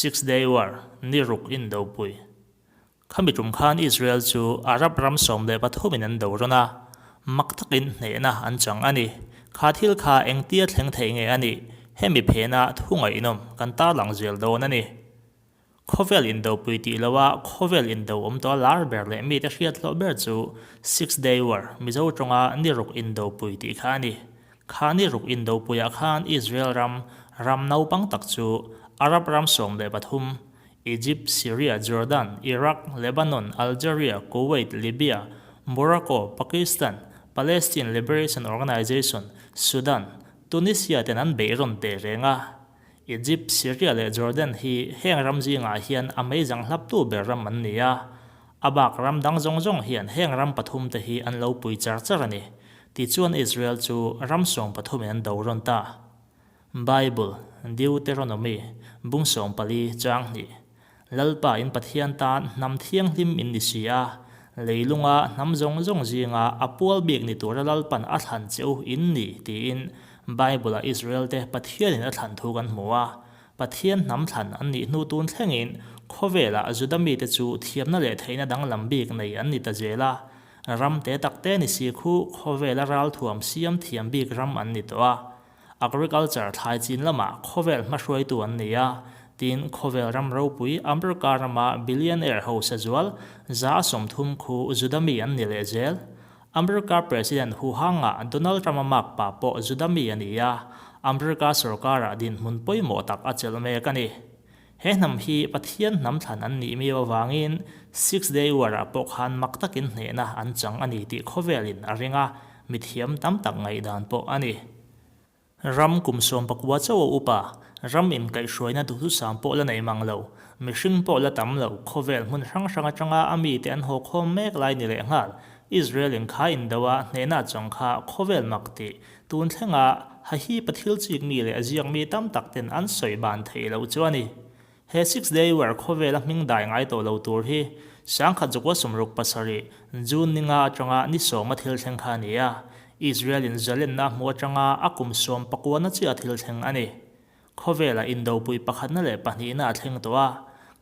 Six Day War, Ni ruk indopui. Khami tum khan Israel chu Arab ram 13 in an do rawn a, mak takin hnehna an chang a ni. Kha thil kha engtia thleng thei nge a nih? Hemi phena thu ngaihnawm kan tarlang zel dawn a ni. Khawvel indopui tih loha khawvel indo awm tawh a lar ber leh mite hriat hlawh ber chu Six Day War, Mizo tawnga ni ruk indopui tih kha a ni. Kha ni ruk indopuiah khan Israel ram, ram naupang tak chu Arab ram 13, Egypt, Syria, Jordan, Iraq, Lebanon, Algeria, Kuwait, Libya, Morocco, Pakistan, Palestine Liberation Organization, Sudan, Tunisia ten an beih rawn teh reng a. Egypt, Syria leh Jordan hi heng ram zingah hian a meizang hlaptu ber ram an ni a, a bak ram dang zawng zawng hian heng ram pathum te hi an lo pui char char a ni. Tichuan Israel chu ram sawmpathumin an do rawn ta. Bible, Deuteronomy, bung 14, chang hnih. Lalpa in Pathian tan hnam thianghlim in ni si a, leilunga hnam zawng zawng zinga a pual bik ni tura Lalpan a thlan che u in ni tiin Bible-ah Israel-te Pathianin a thlan thu kan hmu a. Pathian hnam thlan an nih hnu tun thlengin khawvelah Juda mite chu thiamna leh theihna danglam bik nei an ni ta zel a. Ram te tak te ni si khu khawvela ralthuam siam thiam bik ram an ni tawh a. Agriculture thlai chin lamah khawvel hmahruaitu an ni a, tin khawvel ram ropui America rama billionaire ho sazual 30% khu Juda mi an ni leh zel. America President huhanga Donald Trump-a mark pa pawh Juda mi a ni a, America sorkarah dinhmun pawimawh tak a chelh mek a ni. He hnam hi Pathian hnam thlan an nih miau avangin Six Day War-ah pawh khan mak takin hnehna an chang a ni tih khawvelin a ring a, mithiam tam tak ngaihdan pawh a ni. Ram kum 19 chauh a upa, ram inkaihhruaina duhthusam pawh la nei mang lo, mihring pawh la tam lo, khawvel hmun hrang hrang atanga a mite an haw khawm mek lai ni lehnghal, Israel in kha indo a hnehna chang kha khawvel mak tih tun thlenga hahi pathil chik mi leh ziak mi tam tak ten an sawi ban theih loh chu a ni. He Six Day War khawvela hming dai ngai tawh lo tur hi 1967 June ninga atanga ni sawma thil thleng kha a ni a, Israel in zalenna a hmuh atanga a kum 19 na chiah thil thleng a ni. Khawvela indopui pakhatna leh pahnihna a thleng tawh a,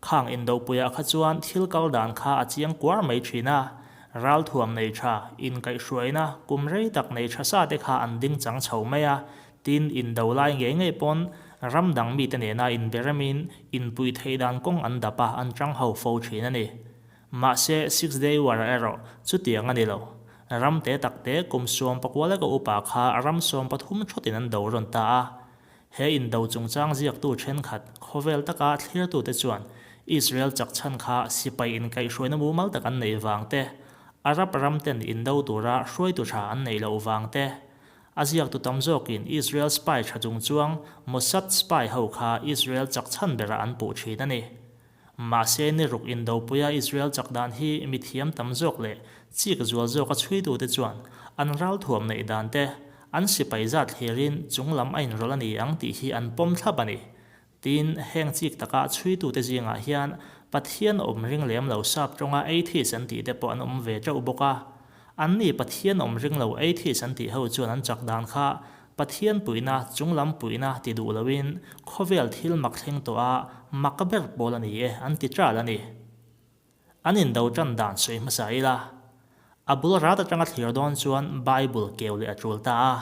khang indopuiah kha chuan thil kal dan kha a chiang kuar mai thin a, ralthuam nei tha, inkaihhruaina, kum rei tak nei tha sa te kha an ding chang chho mai a, tin indo lai ngei ngei pawn ram dang mite nena inberemin inpui theih dan kawng an dap a, an tang ho fo thin a ni. Mahse, Six Day War-ah erawh chutiang a ni lo. Ram te tak te kum 19 leka upa kha ram 13 thawtin an do rawn ta a. He indo chungchang ziaktu thenkhat khawvel taka thlirtute chuan Israel chak chhan kha sipai inkaihhruaina mumal tak an neih vang te, Arab ram ten indo tura hruaitu tha an neih loh vang te, a ziaktu tam zawkin Israel spy tha chungchuang Mossad spy ho kha Israel chak chhan berah an puh thin a ni. Mahse ni ruk indopuia Israel chak dan hi mithiam tam zawk leh chik zual zawka chhuitute chuan an ralthuam neih dan te, an sipai zat thlirin chung lam a inrawlh a ni ang tih hi an pawm thlap a ni. Tin, heng chik taka chhuitute zingah hian Pathian awm ring lem lo sap tawnga atheist an tih te pawh an awm ve teuh bawk a. Anni Pathian awm ring lo atheist an tih ho chuan an chak dan kha Pathian puihna, chunglam puihna ti duh loin khawvel thil mak thleng tawh a mak ber pawl a ni e an ti ṭal a ni. An indo ṭan dan sawi hmasa ila, a bul rat aṭanga thlir dawn chuan Bible keu leh a ṭul ta a.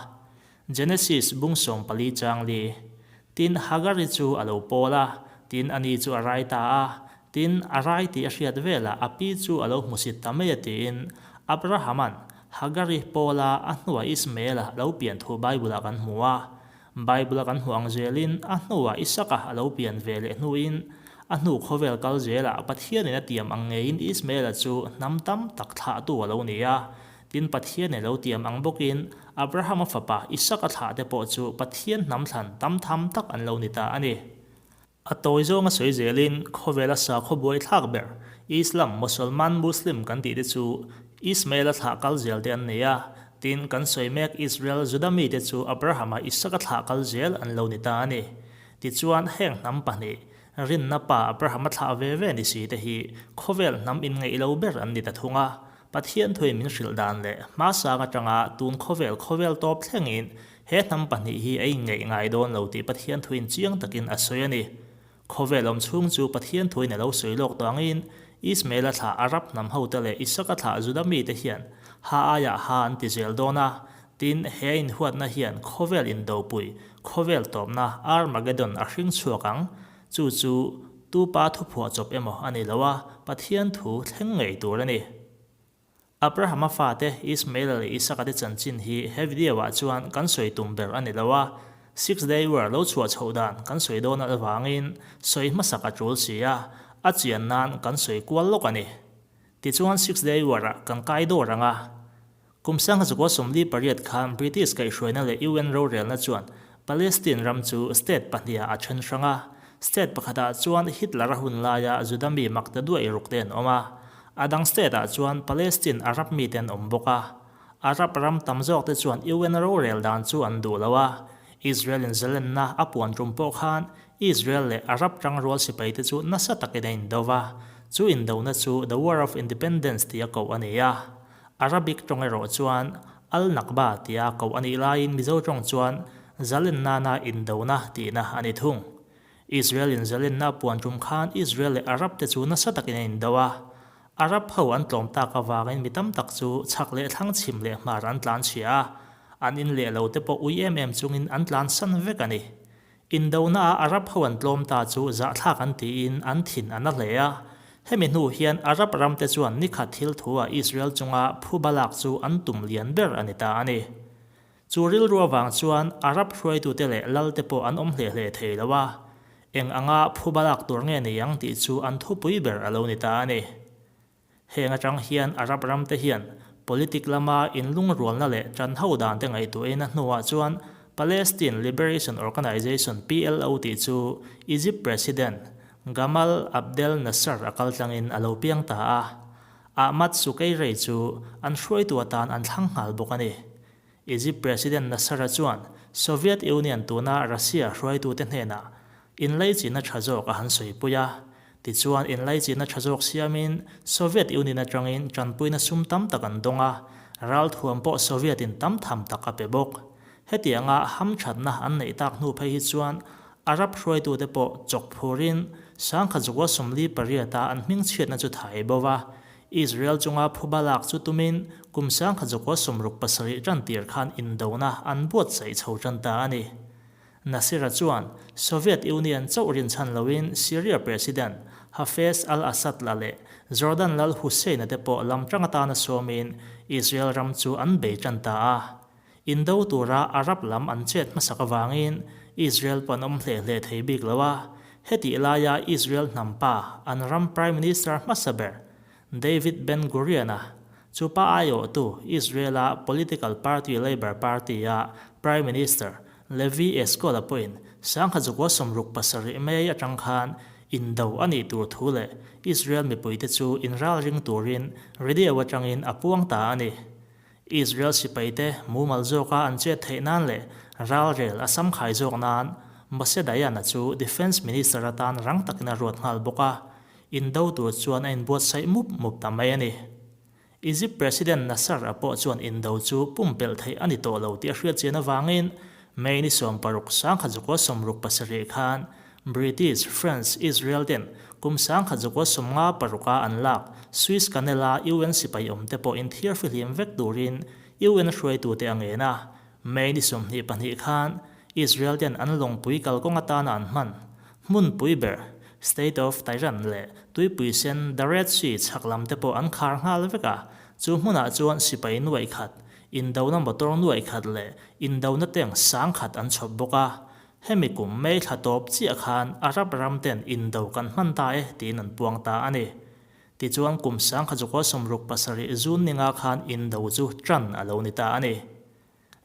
Genesis bung 14 chang li, Tin, Hagari chu a lo pawl a, tin ani chu a rai ta a, tin a rai tih a hriat velah a pi chu a lo hmusit ta mai a tiin Abrahama'n Hagari pawla a hnuah Ismaela lo pian thu Bible-ah kan hmu a. Bible-a kan hmuh ang zelin a hnuah Isaka a lo pian ve leh hnuin a hnu khawvel kal zelah Pathianin a tiam ang ngeiin Ismaela chu hnam tam tak thlahtu a lo ni a. Tin Pathianin lo tiam ang bawkin Abrahama fapa Isaka thlah te pawh chu Pathian hnam thlan tam tham tak an lo ni ta a ni. A tawi zawnga sawi zelin khawvela sakhaw buai thlak ber Islam, Mosolman, Muslim kan tih te chu Ismaela thlah kal zel te an nei a, tin kan sawi mek Israel Juda mite chu Abrahama Isaka thlah kal zel an lo ni ta a ni. Tichuan heng hnam pahnih, rinna pa Abrahama thlah ve ve ni si te hi khawvel hnam inngeih lo ber an ni ta thung a, Pathian thuin min hrilh dan leh hmasang atanga tun khawvel khawvel tawp thlengin he hnam pahnih hi a inngeih ngai dawn lo tih Pathian thuin chiang takin a sawi a ni. Khawvel awm chhung chu Pathian thuin a lo sawi lawk tawh angin Ismaela thlah Arab hnam hote leh Isaka thlah Juda mite hian ha aiah ha an ti zel dawn a, tin, he a inhuatna hian khawvel indopui, khawvel tawpna, Armageddon a hring chhuak ang. Chu chu tu pa thuphuah chawp emaw a ni lo a, Pathian thu thleng ngei tur a ni. Abrahama fate Ismaela leh Isaka te chanchin hi he video ah chuan kan sawi tum ber a ni lo a, Six Day War lo chhuah chhoh dan kan sawi dawn avangin sawi hmasak a tul si a, a chian nan kan sawi kual lawk a ni. Tichuan Six Day War ah kan kai dawr ang a. Kum sangha zakua 48 khan British kaihhruaina leh UN rorelna chuan Palestine ram chu state pahnihah a then hrang a, state pakhatah chuan Hitler-a hun laia Juda mi makte duaih rukte an awm a, a dang state-ah chuan Palestine Arab mite an awm bawk a. Arab ram tam zawkte chuan UN rorel dan chu an duh lo a, Israel-in zalenna a puan tum pawh khan Israel leh Arab tangrual sipaite chu nasa takin a indo va, chu indona chu The War of Independence tia koh a ni a. Arabic tawng erawh chuan Al-Nakba tia koh a nih laiin Mizo tawng chuan Zalennana indona tihna a ni thung. Israel-in zalenna a puan tum khan Israel leh Arab te chu nasa takin an indo a. Arab ho an tlawm tak avangin mi tam tak chu chhak leh thlang chhim leh hmar an tlan chhia a, an in leh lo te pawh ui em em chungin an tlan san vek a ni. Indona a Arab ho an tlawm ta chu zahthlak an tiin an thin a na hle a. Hemi hnu hian Arab ram te chuan nikhat thil thu a Israel chunga phuba lak chu an tum lian ber a ni ta a ni. Chu rilru avang chuan Arab hruaitute leh lal te pawh an awm hle hle thei lo a, eng anga phuba lak tur nge ni ang tih chu an thupui ber a lo ni ta a ni. Heng atang hian Arab ramte hian politic lama inlungrualna leh tanho dante ngaihtuahin a hnuah chuan Palestine Liberation Organization, PLO, tih chu Egypt President Gamal Abdel Nasser a kaltlangin a lo piang ta a. Ahmad Sukairei chu an hruaitu atan an thlang nghal bawk a ni. Egypt President Nasser-a chuan Soviet Union tuna Russia hruaitute hnenah inlaichinna tha zawk a han sawipui a. Tichuan inlaichinna tha zawk siamin Soviet Union atangin tanpuina sum tam tak an dawng a, ralthuam pawh Soviet-in tam tham tak a pe bawk. Hetianga hamthatna an neih tak hnu phei hi chuan Arab hruaitute pawh chawk phurin sangkhat zakua 48-a an hmingchhiatna chu thai bo va, Israel chunga phuba lak chu tumin kum 1967 tan tir khan indona an buatsaih chho tan ta a ni. Nasir-a chuan Soviet Union chauh rinchhan loin Syria President Hafez al-Assad la leh Jordan lal Hussein-a te pawh lam tang atana sawmin Israel ram chu an bei tan ta a. Indo tura Arab lam an chet hmasak avangin Israel pawh an awm hle hle thei bik lo a, hetih laia Israel hnam pa, an ram Prime Minister hmasa ber David Ben Gurion-a chu pa aiawhtu Israel-a political party Labour Party-a Prime Minister Levi Eshkol-a pawhin 1967 May atang khan indo a nih tur thu leh Israel mipuite chu inralring turin radio atangin a puang ta a ni. Israel sipaite mumal zawka an chet theih nan leh ralrel a samkhai zawk nan Moshe Dayan-a chu Defence Minister atan rang takin a ruat nghal bawk a, indo tur chuan a inbuatsaih mup mup ta mai a ni. Egypt President Nasser-a pawh chuan indo chu pumpelh theih a ni tawh lo tih a hriat chian avangin May ni 60 1967 khan British, French, Israel ten kum 1956 a an lak Suez Canal-a UN sipai awmte pawh inthiar fihlim vek turin UN hruaitute a ngen a. May ni 22 khan Israel ten an lawngpui kalkawng atana an hman hmunpui ber State of Tehran leh tuipui sen The Red Sea chhak lam te pawh an khar nghal vek a, chu hmunah chuan sipai nuaih khat, indona motor nuaih khat leh indona tank sang khat an chhawp bawk a. Hemi kum May thla tawp chiah khan Arab ram ten indo kan hman ta e tiin an puang ta a ni. Tichuan kum 1967 June ninga khan indo chu tan a lo ni ta a ni.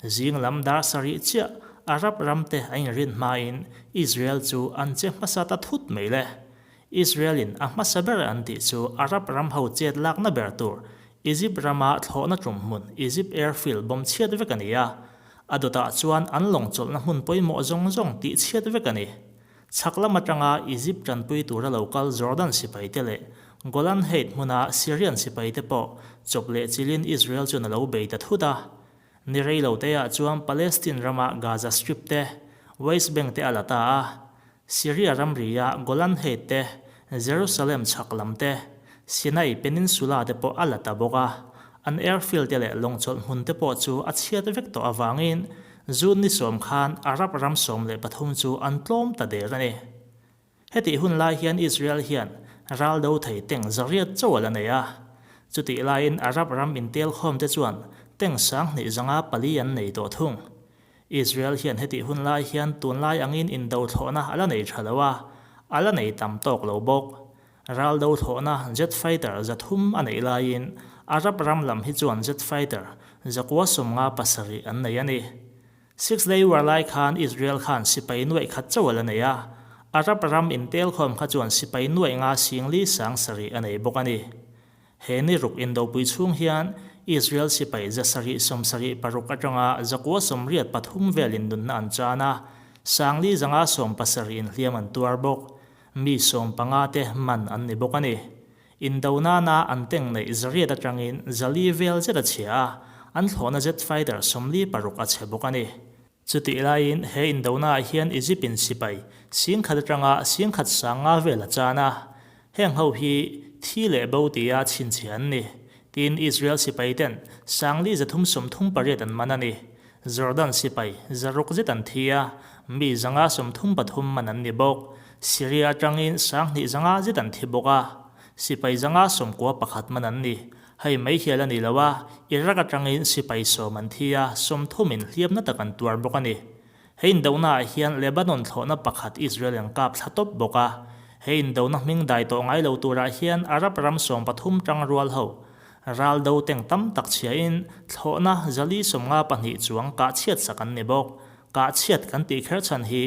Zing lam dar sarih chiah Arab ram te a inrin hmain Israel chu an che hmasa ta thut mai le. Israel in a hmasa ber an tih chu Arab ram ho chet lakna ber tur Egypt rama thlawhna tum hmun Egypt Airfield bawm chhiat vek a ni a. A dawtah chuan an lawng chawlhna hmun pawimawh zawng zawng tih chhiat vek a ni. Chhak lam atanga Egypt tanpui tura lo kal Jordan sipaite leh Golan Height hmuna Syrian sipaite pawh chawp leh chilin Israel chuan a lo bei ta thut a. Ni rei lo teah chuan Palestine rama Gaza Strip te, West Bank te a la ta a. Syria ramria Golan Height te, Jerusalem chhak lam te, Sinai Peninsula te pawh a la ta bawk a. An airfield te leh lawngchawlh hmun te pawh chu a chhiat vek tawh avangin June ni sawm khan Arab ram 13 chu an tlawm ta der a ni. Hetih hun lai hian Israel hian ral do thei tank 800 chauh a la nei a. Chutih laiin Arab ram intelkhawm te chuan tank 2504 an nei tawh thung. Israel hian hetih hun lai hian tunlai angin indo thlawhna a la nei tha lo a, a la nei tam tawk lo bawk. Ral do thlawhna jet fighter 300 a neih laiin Arab ram lam hi chuan jet fighter 957 an nei a ni. Six Day War lai khan Israel khan sipai nuaih khat chauh a la nei a, Arab ram intelkhawm kha chuan sipai nuaih nga singli sang sarih a nei bawk a ni. He ni ruk indopui chhung hian Israel sipai 776 atanga 983 velin nunna an chan a, sangli 570 in hliam an tuar bawk. Mi 15 te man an ni bawk a ni. Indo nana an tank neih 800 atangin 400 vel zet a chhia a, an thlawhna jet fighter 46 a chhe bawk a ni. Chutih laiin he indonaah hian Egypt in sipai 10,000 atanga 10,500 vel a chan a, heng ho hi thi leh bo tia chhinchhiah an ni, tiin Israel sipai ten 4338 an man a ni. Jordan sipai 600 zet an thi a, mi 533 man an ni bawk. Syria atangin 2500 zet an thi bawk a, sipai 591 man an ni. Hei mai hial a ni lo a, Iraq atangin sipai 10 an thi a, 30 in hliamna tak an tuar bawk a ni. He indonaah hian Lebanon thlawhna pakhat Israel an kap thla tawp bawk a. He indona hming dai tawh ngai lo turah hian Arab ram 13 tang rual ho ral do tank tam tak chhiain thlawhna 452 chuang kah chhiat sak an ni bawk. Kah chhiat kan tih kher chhan hi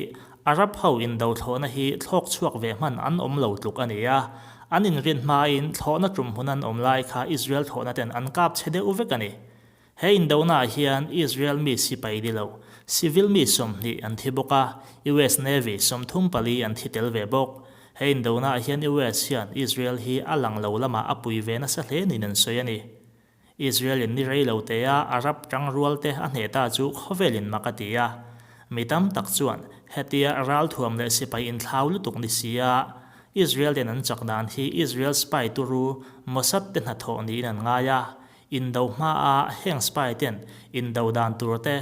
Arab ho indo thlawhna hi thlawk chhuak ve hman an awm lo tluk a ni a, an inrin hmain thlawhna tum hmun an awm lai kha Israel thlawhna ten an kap chhe deuh vek a ni. He indonaah hian Israel mi sipai ni lo, civil mi 20 an thi bawk a, US Navy 34 an thi tel ve bawk. He indonaah hian US hian Israel hi a lang lo lamah a pui ve nasa hle niin an sawi a ni. Israel-in ni rei lo te a Arab tangrual te a hneh ta chu khawvelin mak a ti a. Mi tam tak chuan hetia ralthuam leh sipai inthlau lutuk ni si a, Israel ten an chak dan hi Israel spy turu Mossad te hnathawh niin an ngai a. Indo hmaa heng spy ten indo dan tur te,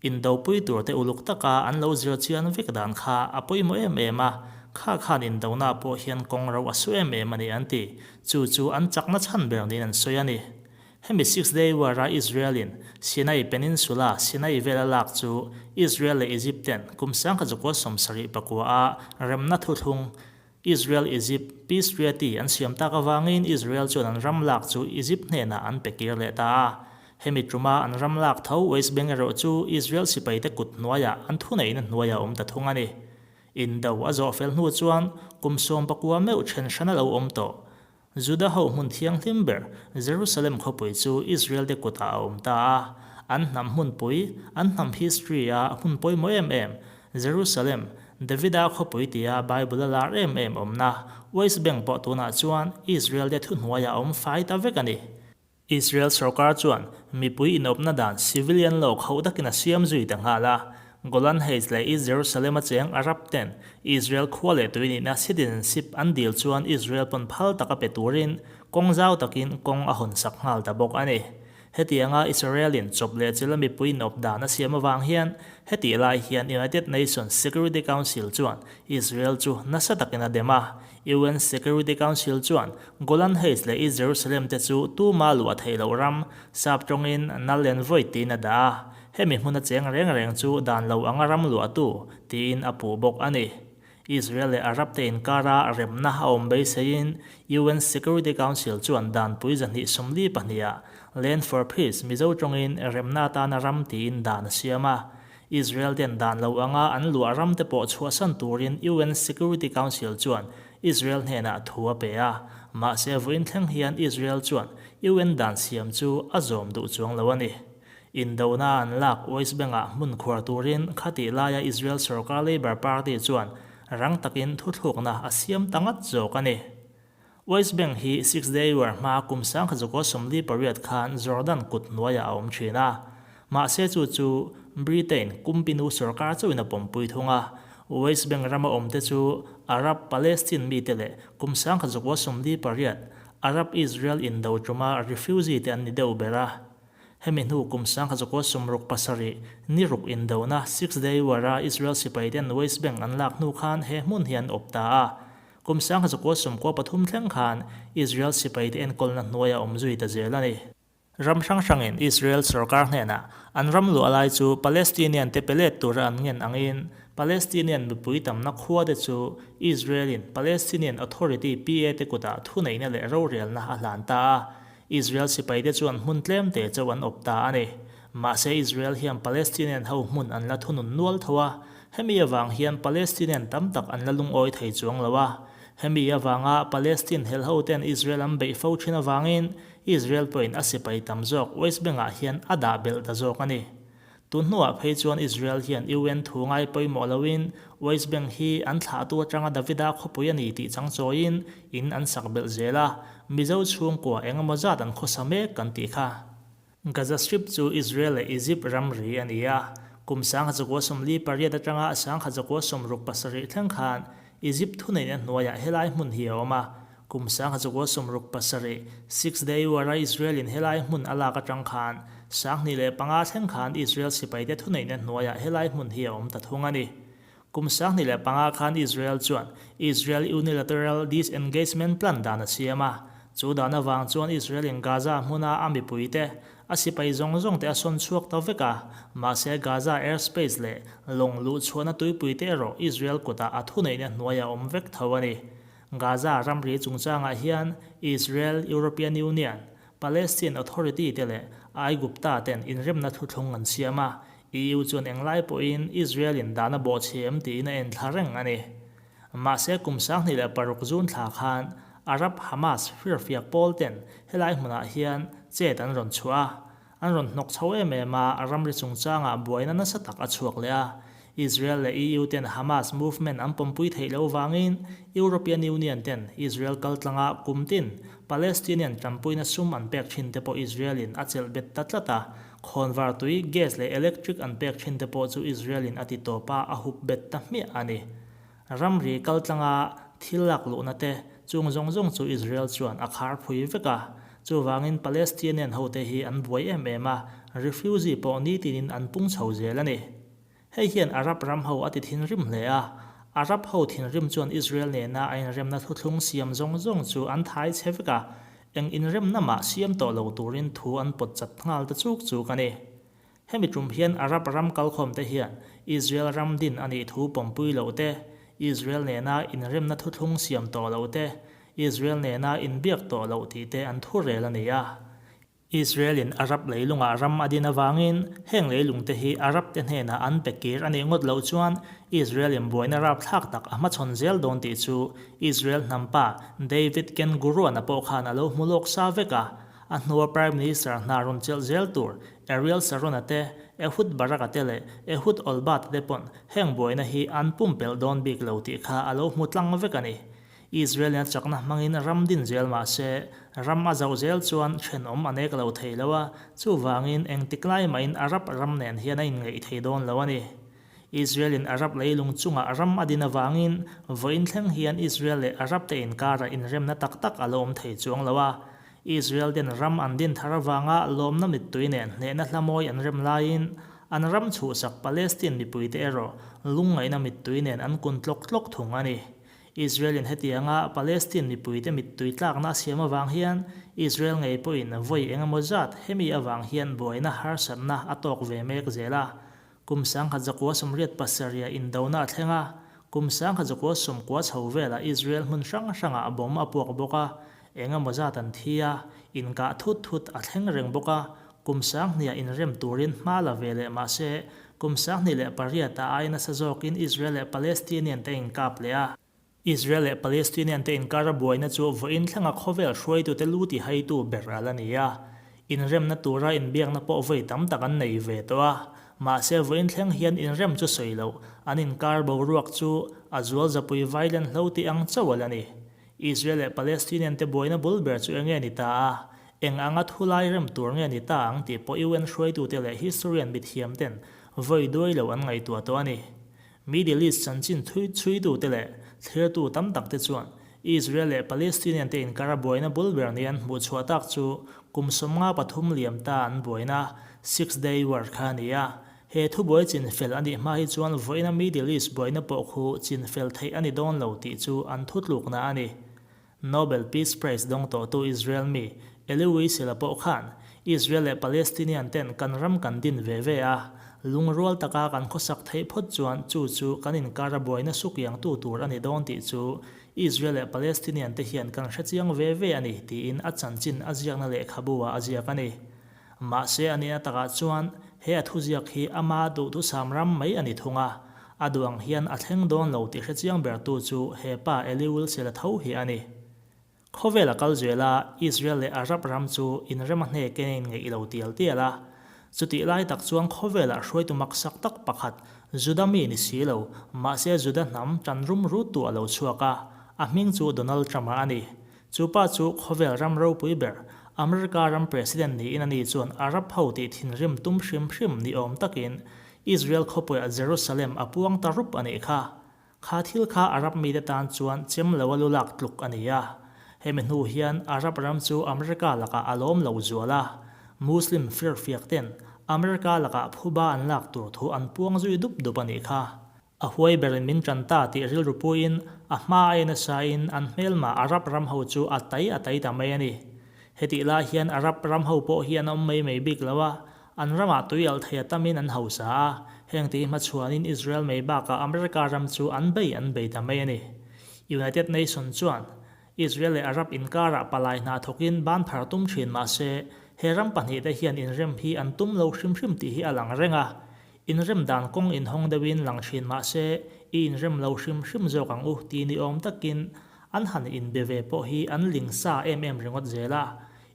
Indopui turte uluk taka an lo zir chian vek dan kha a pawimawh em em a, kha khan indona pawh hian kawng ro a su em em a ni an ti. Chu chu an chakna chhan ber niin an sawi a ni. Hemi Six Day War-a Israel-in Sinai Peninsula, Sinai vela lak chu Israel leh Egypt ten kum 1979 a remna thuthlung Israel-Egypt Peace Treaty an siam tak avangin Israel chuan an ram lak chu Egypt hnenah an pe kir leh ta a. Hemi tuma an ram lak tho West Bank erawh chu Israel sipaite kut hnuaiah an thuneihna hnuaiah a awm ta thung a ni. Indo a zawh fel hnu chuan kum 19 meuh then hran a lo awm tawh. Juda ho hmun thianghlim ber Jerusalem khawpui chu Israel te kutah a awm ta a. An hnam hmunpui, an hnam history a hmun pawimawh em em, Jerusalem, Davida khawpui tia Bible a lar em em awmna, West Bank pawh tunah chuan Israel te thuhnuaiah a awm fai ta vek a ni. Israel sorkar chuan mipui inawpna dan civilian law khauh takin a siam zui ta nghal a. Golan Heights leh East Jerusalem a cheng Arab ten Israel khua leh tui nihna citizenship an dil chuan Israel pawn phal taka pe turin kawng zau takin kawng a hawn sak nghal ta bawk a ni. Hetianga Israel-in chawp leh chila mipui inawp dan a siam avang hian hetih lai hian United Nations Security Council chuan Israel chu nasa takin a dem a. UN Security Council chuan Golan Heights leh East Jerusalem te chu tuma luah theih loh ram, sap tawngin null and void tiin a dah a, hemi hmuna cheng reng reng chu dan lo anga ram luahtu tiin a puh bawk a ni. Israel leh Arab te inkara remna a awm beiseiin UN Security Council chuan danpui 242 ah Land for Peace Mizo tawngin remna atana ram tiin dan a siam a. Israel ten dan lo anga an luah ram te pawh chhuahsan turin UN Security Council chuan Israel hnenah thu a pe a, mahse vawiin thleng hian Israel chuan UN dan siam chu a zawm duh chuang lo a ni. Indona an lak West Bank-ah hmun khuar turin khatih laia Israel sorkar Labour Party chuan rang takin thuthlukna a siam ta ngat zawk a ni. West Bank hi Six Day War hma kum 1948 khan Jordan kut hnuaiah a awm thin a. Mahse chu chu Britain kumpinu sorkar chauhin a pawmpui thung a. West Bank rama awmte chu Arab Palestine mite leh kum 1948 Arab-Israel indo tuma refugee te an ni deuh ber a. Hemi hnu kum 1967 ni ruk indona Six Day War-a Israel sipaiten West Bank an lak hnu khan he hmun hi an awp ta a. Kum 1993 thleng khan Israel sipaite enkawlna hnuaia awm zui ta zel a ni. Ram hrang hrangin Israel sorkar hnenah an ram luah lai chu Palestinian te pe let tura an ngen angin Palestinian mipui tamna khua te chu Israel-in Palestinian Authority, PA, te kutah thuneihna leh rorelna a hlan ta a. Israel sipaite chuan hmun tlem te chauh an awp ta a ni. Mahse Israel hian Palestinian ho hmun an la thunun nual tho a, hemi avang hian Palestinian tam tak an la lungawi thei chuang lo a. Hemi avanga Palestine hel hoten Israel an beih fo thin avangin Israel pawhin a sipai tam zawk West Bank-ah hian a dah belh ta zawk a ni. Tun hnuah phei chuan Israel hian UN thu ngai pawimawh loin West Bank hi an thlahtu atanga Davida khawpui a ni tih chang chawiin in an sak belh zel a, Mizo chhungkua eng emaw zat an khawsa mek kan tih kha. Gaza Strip chu Israel leh Egypt ramri a ni a, kum 1948 atanga 1967 thleng khan Egypt thuneihna hnuaiah helai hmun hi a awm a, Kum 1967, Six Day War-a Israel-in helai hmun a lak atang khan 2005 thleng khan Israel sipaite thuneihna hnuaiah helai hmun hi a awm ta thung a ni. Kum 2005 khan Israel chuan Israel Unilateral Disengagement Plan dan a siam a, chu dan avang chuan Israel-in Gaza hmuna a mipuite, a sipai zawng zawngte a sawn chhuak ta vek a, mahse Gaza airspace leh lawng luhchhuahna tuipuite erawh Israel kutah a thuneihna hnuaiah a awm vek tho a ni. Gaza ramri chungchangah hian Israel, European Union, Palestine Authority te leh Aigupta ten inremna thuthlung an siam a, EU chuan englai pawhin Israel in dan a bawhchhe em tiin a enthla reng a ni. Mahse kum 2006 June thla khan Arab Hamas firfiak pawl ten helai hmunah hian chet an rawn chhuah a, An rawn hnawk chho em em a, ramri chungchangah buaina nasa tak a chhuak leh a. Israel leh EU ten Hamas movement an pawmpui theih loh vangin European Union ten Israel kaltlanga kum tin Palestinian tanpuina sum an pek thin te pawh Israel in a chelh bet ta tlat a, khawnvar tui, gas leh electric an pek thin te pawh chu Israel in a ti tawp a, a hup bet ta hmiah a ni. Ramri kaltlanga thil lak luhna te chung zawng zawng chu Israel chuan a khar phui vek a. Chuvangin Palestinian hote hi an buai em em a, refugee pawh nitinin an pung chho zel a ni. Hei hian Arab ram ho a ti thinrim hle a, Arab ho thinrim chuan Israel nena a inremna thuthlung siam zawng zawng chu an thai chhe vek a, eng inremna mah siam tawh lo turin thu an pawt chat nghal ta chuk chuk a ni. Hemi tum hian Arab ram kalkhawmte hian Israel ram din a nih thu pawmpui loh te, Israel nena inremna thuthlung siam tawh loh te, Israel nena inbiak tawh loh tih te an thu rel a ni a. Israel-in Arab leilungah ram a din avangin heng leilungte hi Arab-te hnenah an pe kir a nih ngawt loh chuan Israel-in buaina rapthlak tak a hmachhawn zel dawn tih chu Israel hnampa David Ken Gurion-a pawh khan a lo hmu lawk sa vek a. A hnua Prime Minister hna rawn chelh zel tur Ariel Sharon-a te, Ehud Barak-a te leh Ehud Olbert-a te pawn heng buaina hi an pumpelh dawn bik lo tih kha a lo hmu tlang vek a ni. Israel-in a chakna hmangin ram din zel mah se, ram a zauh zel chuan thenawm a nek lo thei lo a, chuvangin engtik lai mahin Arab ram nen hian a inngeih thei dawn lo a ni. Israel-in Arab leilung chungah ram a din avangin vawiin thleng hian Israel leh Arab te inkarah inremna tak tak a la awm thei chuang lo a, Israel ten ram an din thar avanga lawmna mittui nen hnehna hla mawi an rem laiin, an ram chhuhsak Palestine mipuite erawh lungngaihna mittui nen an kun tlawk tlawk thung a ni. Israel-in hetianga Palestine mipuite mittui tlakna a siam avang hian Israel ngei pawhin vawi eng emaw zat hemi avang hian buaina harsatna a tawk ve mek zel a. Kum 1987 indona a thleng a, kum 1990 chho velah Israel hmun hrang hrangah bomb a puak bawk a, eng emaw zat an thi a, inkah thut thut a thleng reng bawk a, kum sanghniah inrem turin hma la ve leh mah se, kum 2008 ah ai nasa zawkin Israel leh Palestinian te inkap leh a. Israel leh Palestinian te inkara buaina chu vawiin thlenga khawvel hruaitute lu tihaitu ber a la ni a. Inremna tura inbiakna pawh vawi tam tak an nei ve tawh a. Mahse vawiin thleng hian inrem chu sawi loh, an inkar boruak chu a zual zapui vailen hlo tih ang chauh a la ni. Israel leh Palestinian te buaina bul ber chu enge ni ta a, eng anga thulai rem tur nge ni ta ang tih pawh UN hruaitute leh historian mithiam ten vawi duai lo an ngaihtuah tawh a ni. Middle East chanchin thui chhuitute leh thlirtu tam tak te chuan Israel leh Palestinian te inkara buaina bul ber nia an hmuh chhuah tak chu kum 53 liam ta an buaina Six Day War kha a ni a. He thubuai chinfel a nih hma hi chuan vawiina Middle East buaina pawh khu chinfel theih a ni dawn lo tih chu an thutlukna a ni. Nobel Peace Prize dawng tawhtu Israel mi Elie Wiesel-a pawh khan Israel leh Palestinian ten kan ram kan din ve ve a, lungrual taka kan khawsak theih phawt chuan chu chu kan inkara buaina sukiangtu tur a ni dawn tih chu Israel leh Palestinian te hian kan hrechiang ve ve a ni tiin a chanchin a ziakna lehkhabu-ah a ziak a ni. Mahse a nihna takah chuan he a thuziak hi ama duhthusam ram mai a ni thung a, a duh ang hian a thleng dawn lo tih hrechiang bertu chu he pa Eli Wilsela tho hi a ni. Khawvel a kal zel a, Israel leh Arab ram chu inrem a hnek in a inngeih lo tial tial a. Chutih lai tak chuan khawvelah hruaitu maksak tak pakhat Juda mi ni si lo, mahse Juda hnam tan rum ruttu a lo chhuak a, a hming chu Donald Trump-a a ni. Chu pa chu khawvel ram ropui ber, America ram president niin ani chuan Arab ho tih thinrim tum hrim hrim ni awm takin Israel khawpuiah Jerusalem a puang ta rup a nih kha. Kha thil kha Arab mite tan chuan chem lo a lu lak tluk a ni a. Hemi hnu hian Arab ram chu America lakah a lawm lo zual a. Muslim firfiak ten America lakah phuba an lak tur thu an puang zui dup dup a nih kha. A huai berin min ṭan ta tih rilru puiin a hma a en asain an hmelma Arab ram ho chu a tai a tai ta mai a ni. Hetih lai hian Arab ram ho pawh hi an awm mai mai bik lo a, an ramah tui alh thei a tamin an hausa a, heng tih hmachhuanin Israel mai bakah America ram chu an bei an bei ta mai a ni. United Nation chuan Israel leh Arab inkarah palai hna thawkin ban phar tum thin mahse he ram pahnihte hian inrem hi an tum lo hrim hrim tih hi a lang reng a, Inrem dan kawng inhawng deuhin lang thin mah se, i inrem lo hrim hrim zawk ang u ti ni awm takin an han inbe ve pawh hi an ling sa em em ringawt zel a.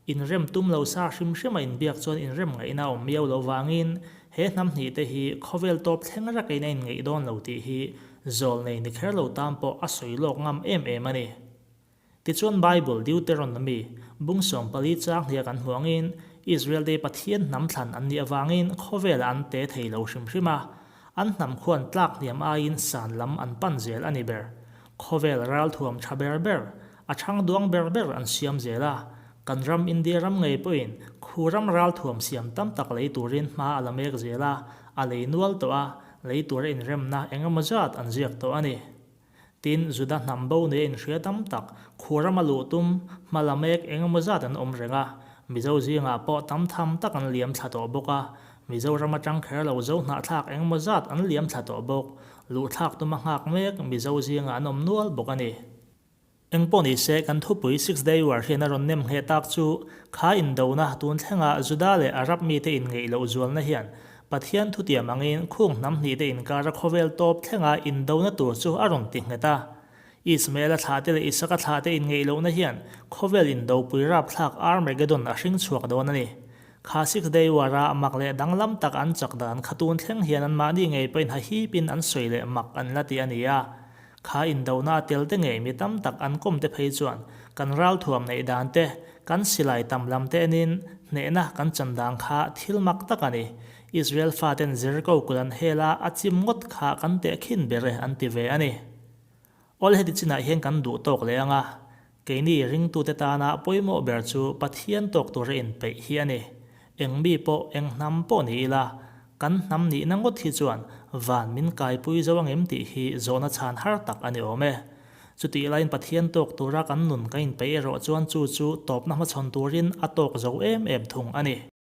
Inrem tum lo sa hrim hrima inbiak chuan inrem ngaihna awm miau lo vangin he hnam hnih te hi khawvel tawp thleng rakin a inngeih dawn lo tih hi zawlnei ni kher lo tan pawh a sawi lawk ngam em em a ni. Tichuan Bible Deuteronomy bung 14 chang hnia kan hmuh angin Israel te Pathian hnam thlan an nih avangin khawvelah an te thei lo hrim hrim a, an hnam khuan tlak hniam aiin san lam an pan zel a ni ber. Khawvel ralthuam tha ber ber, a chhang duang ber ber an siam zel a, kan ram India ram ngei pawhin khu ram ralthuam siam tam tak lei turin hma a la mek zel a, a lei nual tawh a, lei tura inremna engemaw zat an ziak tawh a ni. Tin, Juda hnam bo nia inhria tam tak, khur rama luh tum, hma la mek eng emaw zat an awm reng a. Mizo zingah pawh tam tham tak an liam thla tawh bawk a. Mizoram atang kher lo zo hnahthlak eng emaw zat an liam thla tawh bawk. Luhthlak tuma nghak mek Mizo zingah an awm nual bawk a ni. Engpawh ni se, kan thupui Six Day War hian a rawn nem ngheh tak chu, kha indona tun thlenga Juda leh Arab mite inngeih loh zualna hian Pathian thutiam angin khung hnam hnihte inkara khawvel tawp thlenga indona tur chu a rawn ti nghet a. Ismaela thlahte leh Isaka thlahte inngeih lohna hian khawvel indopui rapthlak Armageddon a hring chhuak dawn a ni. Kha Six Day War-a mak leh danglam tak an chak dan kha tun thleng hian anmahni ngei pawhin hahipin an sawi leh mak an la ti a ni a. Kha indona a tel te ngei mi tam tak an kawm te phei chuan kan ralthuam neih dan te, kan silai tam lam te enin hnehna kan chan dan kha thil mak tak a ni. Israel faten Jericho kul an hel a, a chim ngawt kha kan tehkhin ber e an ti ve a ni. Awl heti chinah hian kan duh tawk leh ang a, Keini ringtute tana pawimawh ber chu Pathian tawk tura inpeih hi a ni. Eng mi pawh, eng hnam pawh ni ila, kan hnam nihna ngawt hi chuan van min kaipui zo angem tih hi zawhna chhan har tak a ni awm e. Chutih laiin Pathian tawk tura kan nun kan inpeih erawh chuan chu chu tawpna hmachhawn turin a tawk zo em em thung a ni.